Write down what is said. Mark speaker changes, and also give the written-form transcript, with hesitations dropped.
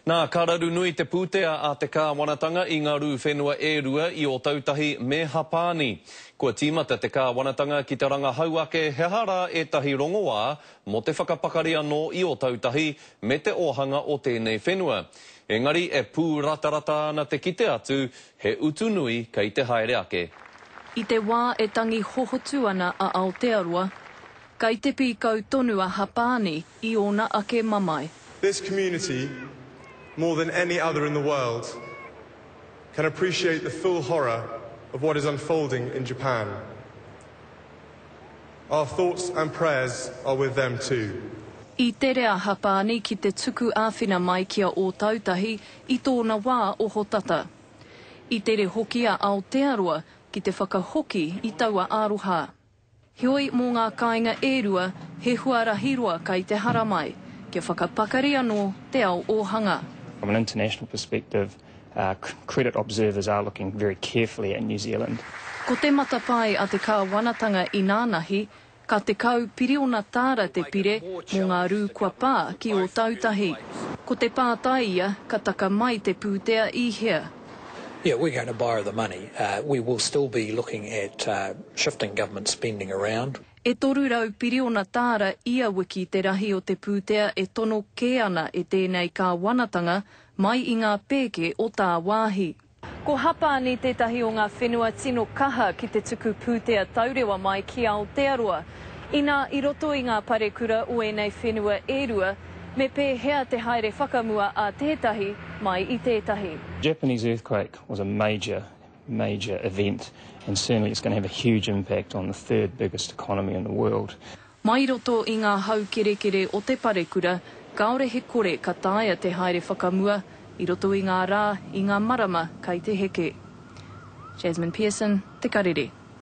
Speaker 1: Nā, ka raru nui te pūtea a te kāwanatanga i ngā rū whenua e rua i Ōtautahi me Hapāni. Kua tīmata te kāwanatanga ki te rangahau ake he aha rā ētahi rongoā mō te whakapakari anō i Ōtautahi me te ōhanga o tēnei whenua. Engari e pūratarata ana te kite atu he utu nui kei te haere ake.
Speaker 2: I te wā e tangi hohotu ana a Aotearoa, kai te pīkau tonu a Hapāni i ōna ake mamae.
Speaker 3: This community, more than any other in the world, can appreciate the full horror of what is unfolding in Japan. Our thoughts and prayers are with them too.
Speaker 2: I tere a Hapāni ki te tuku āwhina mai ki a Ōtautahi i tōna wā ohotata. I tere hoki a Aotearoa ki te whakahoki i taua aroha. Heoi, mō ngā kāinga e rua, he huarahi roa kai te haramai, kia whakapakari anō te ao ōhanga.
Speaker 4: From an international perspective, credit observers are looking very carefully at New Zealand.
Speaker 2: Ko te matapae a te kāwanatanga inānahi, Ka 10 piriona tāra te pire mō ngā rū kua pā ki Ōtautahi. Ko te pātai ia, ka taka mai te pūtea i hea?
Speaker 5: Yeah, we're going to borrow the money. We will still be looking at shifting government spending around.
Speaker 2: E 300 piriona tāra ia wiki te rahi o te pūtea e tono kē ana e tēnei kāwanatanga mai i ngā pēke o tāwāhi. Ko Hapāni tētahi o ngā whenua tino kaha ki te tuku pūtea taurewa mai ki Aotearoa. Inā, i roto i ngā parekura o ēnei whenua e rua, me pēhea te haere whakamua a tētahi mai i tētahi?
Speaker 4: Japanese earthquake was a major, major event and certainly it's going to have a huge impact on the third biggest economy in the world.
Speaker 2: Mai i roto i ngā haukerekere o te parekura, kāore he kore ka taea te haere whakamua i roto i ngā rā, i ngā marama kai te heke. Jasmine Pearson, Te Karere.